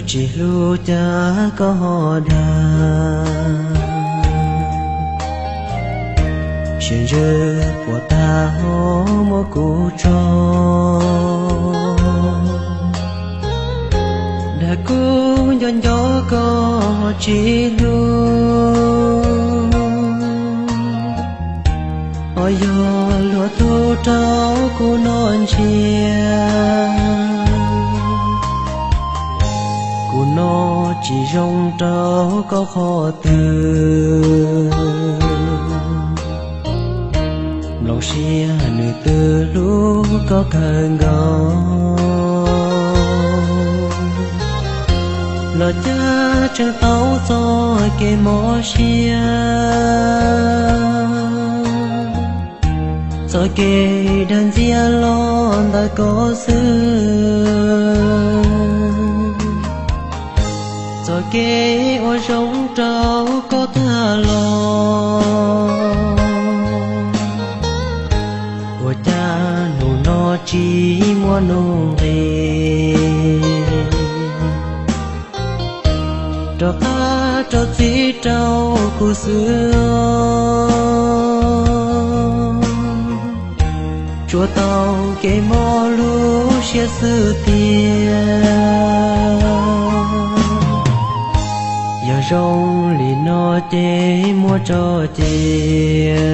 Tsis hlub cas koj ho dag, sib ntsib puas tag ho muab kuv tso. Dag kuv nco nco koj tsis hlub, ho yog luag tug rau kuv noj ntsia. Kuv noj tsis zoo rau koj qhov twg, mloog siab nws twb hlub koj kawg nkaus. Los cas tseem tau txoj kev mob siab, txoj kev dag ntxias los ntawm koj xwb, txoj kev ua zoo rau koj tag los. Ua cas hnub no tsis muaj nuj nqis, rov qab rau txim rau kuv xwb. Tsuas tau kev mob lub siab xwb tiag. Yog zoo li no ces muab tso cia,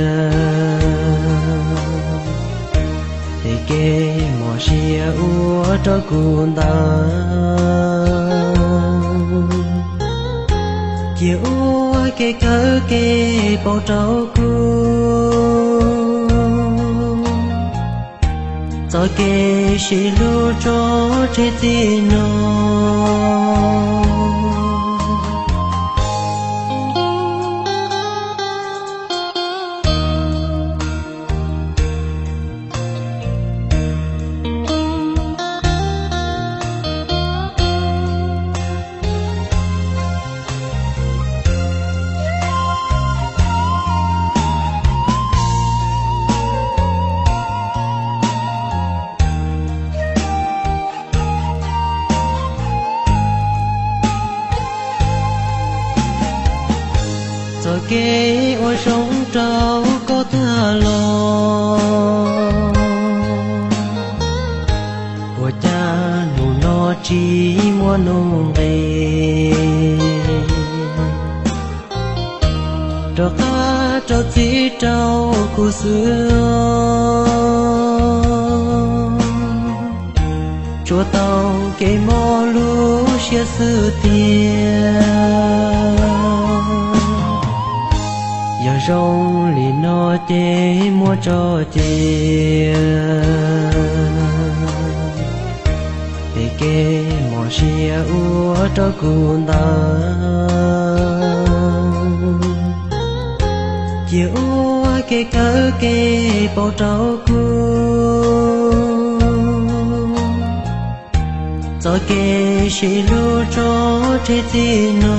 es kev mob siab ua rau kuv ntawd. Cia ua kev kawm kev paub rau kuv, txoj kev sib hlub tso tseg txij no. Txoj kev ua zoo rau koj tag los, ua cas hnub no tsis muaj nuj nqis, rov qab rau txim rau kuv xwb. Tsuas tau kev mob lub siab xwb tiag. Yog zoo li no ces muab tso cia, es kev mob siab ua rau kuv ntawd. Cia ua kev kawm kev paub rau kuv, txoj kev sib hlub tso tseg txij no.